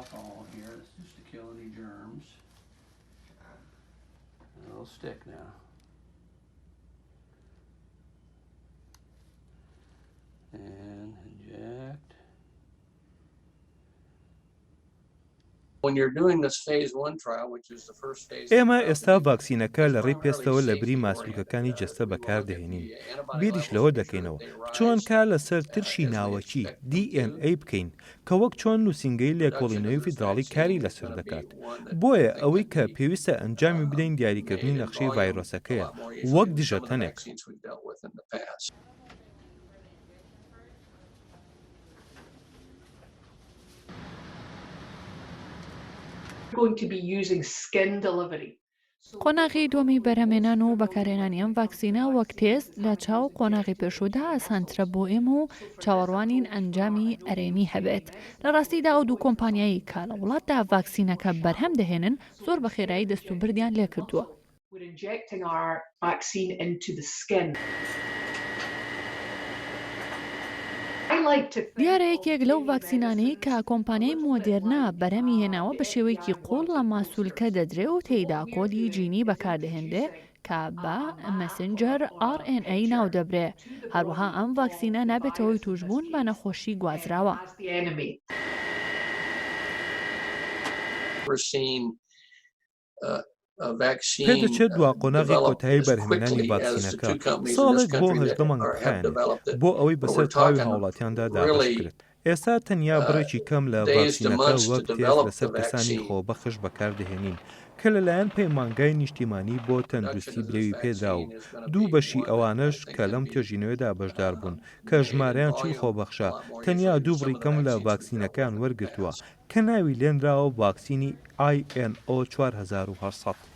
alcohol here. This is just to kill any germs. It'll stick now. And inject. ئێمە ئێستا ڤاکسینەکە لە ڕێی پێستەوە لە بری ماسولکەکانی جەستە بەکاردەهێنین، بیریش لەوە دەکەینەوە چۆن کار لەسەر ترشی ناوەکی، DNA، بکەین کە وەک چۆن نووسینگەی لێکۆڵینەوەی فیدراڵی کاری لەسەر دەکات. بۆیە ئەوەی کە پێویستە ئەنجامی بدەین دیاریکردنی نەخشەی ڤایرۆسەکەیە وەک دژەتەنێک. قۆناغی دووەمی بەرهەمهێنان و بەکارهێنانی ئەم ڤاکسینە وەک تێست لە چاو قۆناغی پێشوودا ئاسانترە بۆ ئێمە و چاوەڕوانین ئەنجامی ئەرێنی هەبێت. لە ڕاستیدا ئەو دوو کۆمپانیایەی کە لە وڵاتدا ڤاکسینەکە بەرهەم دەهێنن زۆر بە خێرایی دەستوبردیان لێکردووە. دیارە یەکێک لەو ڤاکسینانەی کە کۆمپانیای مۆدێرنا بەرهەمی هێناوە بە شێوەیەکی قووڵ لە ماسولکە دەدرێ و تێیدا کۆدی جینی بەکاردەهێنرێ کە بە Messenger RNA ناودەبرێ، هەروەها ئەم ڤاکسینە نابێتە هۆی تووشبوون بە نەخۆشی گوازراوە. پێدەچێت دوا قۆناغی کۆتایی بەرهەمهێنانی ڤاکسینەکە ساڵێک بۆ 18 مانگ بخایەنێت بۆ ئەوەی بەسەر تەواوی هاوڵاتیاندا دابەش بکرێت. ئێستا تەنیا بڕێکی کەم لە ڤاکسینەکە وەک تێست لەسەر کەسانی خۆبەخش بەکاردەهێنین کە لەلایەن پەیمانگای نیشتیمانی بۆ تەندروستی برەوی پێدرا و دوو بەشی ئەوانەش کە لەم توێژینەوەیەدا بەشداربوون کە ژمارەیان 40 خۆبەخشە تەنیا دوو بڕی کەم لە ڤاکسینەکەیان وەرگرتووە کە ناوی لێنراوە ڤاکسینی INO 4800.